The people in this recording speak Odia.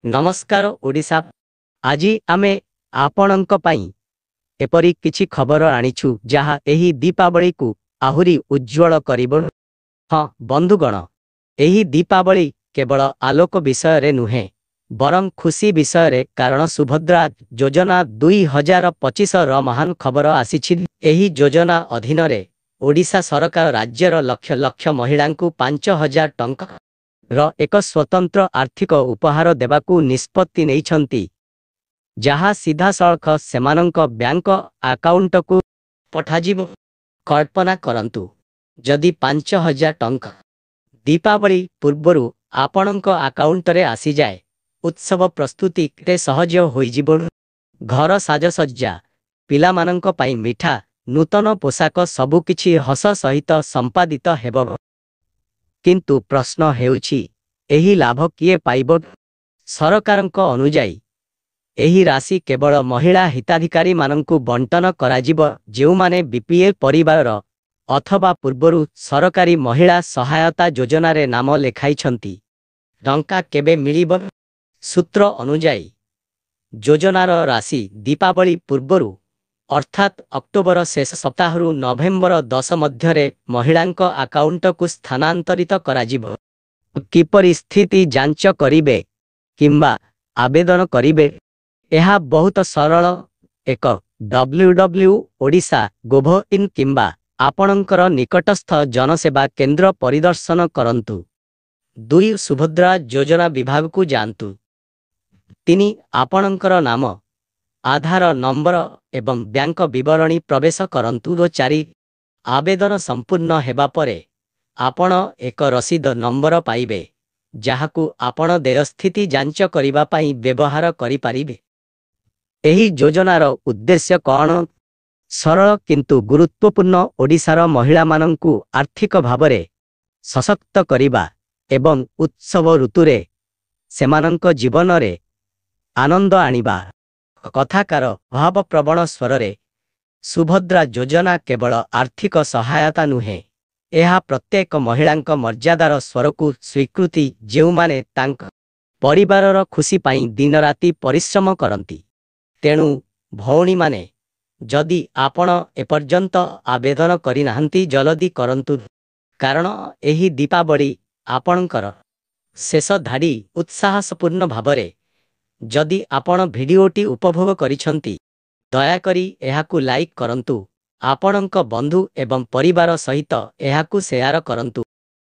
ନମସ୍କାର ଓଡ଼ିଶା। ଆଜି ଆମେ ଆପଣଙ୍କ ପାଇଁ ଏପରି କିଛି ଖବର ଆଣିଛୁ, ଯାହା ଏହି ଦୀପାବଳିକୁ ଆହୁରି ଉଜ୍ଜ୍ୱଳ କରିବ। ହଁ ବନ୍ଧୁଗଣ, ଏହି ଦୀପାବଳି କେବଳ ଆଲୋକ ବିଷୟରେ ନୁହେଁ, ବରଂ ଖୁସି ବିଷୟରେ, କାରଣ ସୁଭଦ୍ରା ଯୋଜନା 2025ର ମହାନ ଖବର ଆସିଛି। ଏହି ଯୋଜନା ଅଧୀନରେ ଓଡ଼ିଶା ସରକାର ରାଜ୍ୟର ଲକ୍ଷ ଲକ୍ଷ ମହିଳାଙ୍କୁ 5000 ଟଙ୍କାର ଏକ ସ୍ୱତନ୍ତ୍ର ଆର୍ଥିକ ଉପହାର ଦେବାକୁ ନିଷ୍ପତ୍ତି ନେଇଛନ୍ତି, ଯାହା ସିଧାସଳଖ ସେମାନଙ୍କ ବ୍ୟାଙ୍କ ଆକାଉଣ୍ଟକୁ ପଠାଯିବ। କଳ୍ପନା କରନ୍ତୁ, ଯଦି 5000 ଟଙ୍କା ଦୀପାବଳି ପୂର୍ବରୁ ଆପଣଙ୍କ ଆକାଉଣ୍ଟରେ ଆସିଯାଏ, ଉତ୍ସବ ପ୍ରସ୍ତୁତି କେତେ ସହଜ ହୋଇଯିବ। ଘର ସାଜସଜ୍ଜା, ପିଲାମାନଙ୍କ ପାଇଁ ମିଠା, ନୂତନ ପୋଷାକ, ସବୁକିଛି ହସ ସହିତ ସମ୍ପାଦିତ ହେବ। କିନ୍ତୁ ପ୍ରଶ୍ନ ହେଉଛି, ଏହି ଲାଭ କିଏ ପାଇବ? ସରକାରଙ୍କ ଅନୁଯାୟୀ, ଏହି ରାଶି କେବଳ ମହିଳା ହିତାଧିକାରୀମାନଙ୍କୁ ବଣ୍ଟନ କରାଯିବ, ଯେଉଁମାନେ ବିପିଏଲ୍ ପରିବାରର ଅଥବା ପୂର୍ବରୁ ସରକାରୀ ମହିଳା ସହାୟତା ଯୋଜନାରେ ନାମ ଲେଖାଇଛନ୍ତି। ଟଙ୍କା କେବେ ମିଳିବ? ସୂତ୍ର ଅନୁଯାୟୀ, ଯୋଜନାର ରାଶି ଦୀପାବଳି ପୂର୍ବରୁ, ଅର୍ଥାତ୍ ଅକ୍ଟୋବର ଶେଷ ସପ୍ତାହରୁ ନଭେମ୍ବର 10 ମଧ୍ୟରେ ମହିଳାଙ୍କ ଆକାଉଣ୍ଟକୁ ସ୍ଥାନାନ୍ତରିତ କରାଯିବ। କିପରି ସ୍ଥିତି ଯାଞ୍ଚ କରିବେ କିମ୍ବା ଆବେଦନ କରିବେ? ଏହା ବହୁତ ସରଳ। 1, ଡବ୍ଲ୍ୟୁ ଡବ୍ଲ୍ୟୁ ଓଡ଼ିଶା ଗୋଭ ଇନ୍ କିମ୍ବା ଆପଣଙ୍କର ନିକଟସ୍ଥ ଜନସେବା କେନ୍ଦ୍ର ପରିଦର୍ଶନ କରନ୍ତୁ। 2, ସୁଭଦ୍ରା ଯୋଜନା ବିଭାଗକୁ ଯାଆନ୍ତୁ। 3, ଆପଣଙ୍କର ନାମ, ଆଧାର ନମ୍ବର ଏବଂ ବ୍ୟାଙ୍କ ବିବରଣୀ ପ୍ରବେଶ କରନ୍ତୁ ଓ 4, ଆବେଦନ ସମ୍ପୂର୍ଣ୍ଣ ହେବା ପରେ ଆପଣ ଏକ ରସିଦ ନମ୍ବର ପାଇବେ, ଯାହାକୁ ଆପଣ ଦେୟ ସ୍ଥିତି ଯାଞ୍ଚ କରିବା ପାଇଁ ବ୍ୟବହାର କରିପାରିବେ। ଏହି ଯୋଜନାର ଉଦ୍ଦେଶ୍ୟ କ'ଣ? ସରଳ କିନ୍ତୁ ଗୁରୁତ୍ୱପୂର୍ଣ୍ଣ। ଓଡ଼ିଶାର ମହିଳାମାନଙ୍କୁ ଆର୍ଥିକ ଭାବରେ ସଶକ୍ତ କରିବା ଏବଂ ଉତ୍ସବ ଋତୁରେ ସେମାନଙ୍କ ଜୀବନରେ ଆନନ୍ଦ ଆଣିବା। କଥାକାର ଭାବପ୍ରବଣ ସ୍ୱରରେ, ସୁଭଦ୍ରା ଯୋଜନା କେବଳ ଆର୍ଥିକ ସହାୟତା ନୁହେଁ, ଏହା ପ୍ରତ୍ୟେକ ମହିଳାଙ୍କ ମର୍ଯ୍ୟାଦାର ସ୍ୱରକୁ ସ୍ୱୀକୃତି, ଯେଉଁମାନେ ତାଙ୍କ ପରିବାରର ଖୁସି ପାଇଁ ଦିନରାତି ପରିଶ୍ରମ କରନ୍ତି। ତେଣୁ ଭଉଣୀମାନେ, ଯଦି ଆପଣ ଏପର୍ଯ୍ୟନ୍ତ ଆବେଦନ କରିନାହାନ୍ତି, ଜଲଦି କରନ୍ତୁ, କାରଣ ଏହି ଦୀପାବଳି ଆପଣଙ୍କର। ଶେଷ ଧାଡ଼ି ଉତ୍ସାହସପୂର୍ଣ୍ଣ ଭାବରେ, ଯଦି ଆପଣ ଭିଡିଓଟି ଉପଭୋଗ କରିଛନ୍ତି, ଦୟାକରି ଏହାକୁ ଲାଇକ୍ କରନ୍ତୁ, ଆପଣଙ୍କ ବନ୍ଧୁ ଏବଂ ପରିବାର ସହିତ ଏହାକୁ ସେୟାର କରନ୍ତୁ।